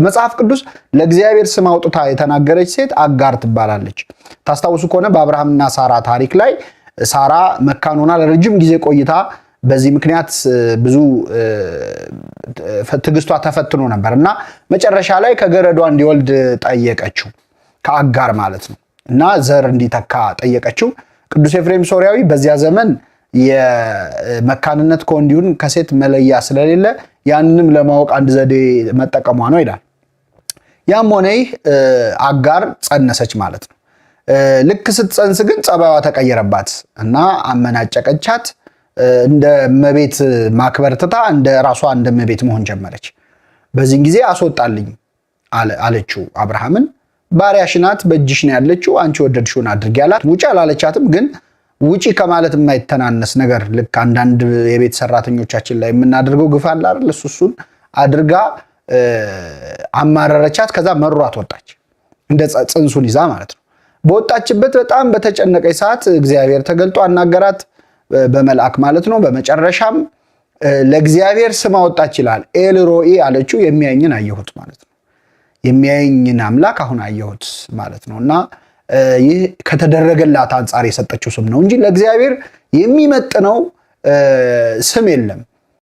መጽሐፍ ቅዱስ ለእግዚአብሔር ስም አውጥታ የተናገረች ሴት አጋር ትባላለች። ታስታውሱ ከሆነ በአብርሃምና ሳራ ታሪክ ላይ ሳራ መካን ሆና ለረጅም ጊዜ ቆይታ በዚህ ምክንያት ብዙ ትዕግስቷ ተፈትኖ ነበር እና መጨረሻ ላይ ከገረዷ እንዲወልድ ጠየቀችው፣ ከአጋር ማለት ነው። እና ዘር እንዲተካ ጠየቀችው። ቅዱስ ኤፍሬም ሶሪያዊ በዚያ ዘመን የመካንነት ከወንድ ይሁን ከሴት መለያ ስለሌለ ያንንም ለማወቅ አንድ ዘዴ መጠቀሟ ነው ይላል። ያም ሆነ ይህ አጋር ጸነሰች ማለት ነው። ልክ ስትጸንስ ግን ጸባይዋ ተቀየረባት እና አመናጨቀቻት። እንደ እመቤት ማክበር ትታ እንደ ራሷ እንደ እመቤት መሆን ጀመረች። በዚህን ጊዜ አስወጣልኝ አለችው አብርሃምን። ባሪያሽ ናት፣ በእጅሽ ነው ያለችው፣ አንቺ ወደድሽውን አድርጊ አላት። ውጪ አላለቻትም፣ ግን ውጪ ከማለት የማይተናነስ ነገር ልክ አንዳንድ የቤት ሰራተኞቻችን ላይ የምናደርገው ግፍ አለ አይደል? እሱን አድርጋ አማረረቻት። ከዛ መሯት ወጣች፣ እንደ ጽንሱን ይዛ ማለት ነው። በወጣችበት በጣም በተጨነቀች ሰዓት እግዚአብሔር ተገልጦ አናገራት፣ በመልአክ ማለት ነው። በመጨረሻም ለእግዚአብሔር ስም አወጣች ይላል። ኤልሮኢ አለችው፣ የሚያየኝን አየሁት ማለት ነው። የሚያየኝን አምላክ አሁን አየሁት ማለት ነው። እና ይህ ከተደረገላት አንጻር የሰጠችው ስም ነው እንጂ ለእግዚአብሔር የሚመጥነው ስም የለም።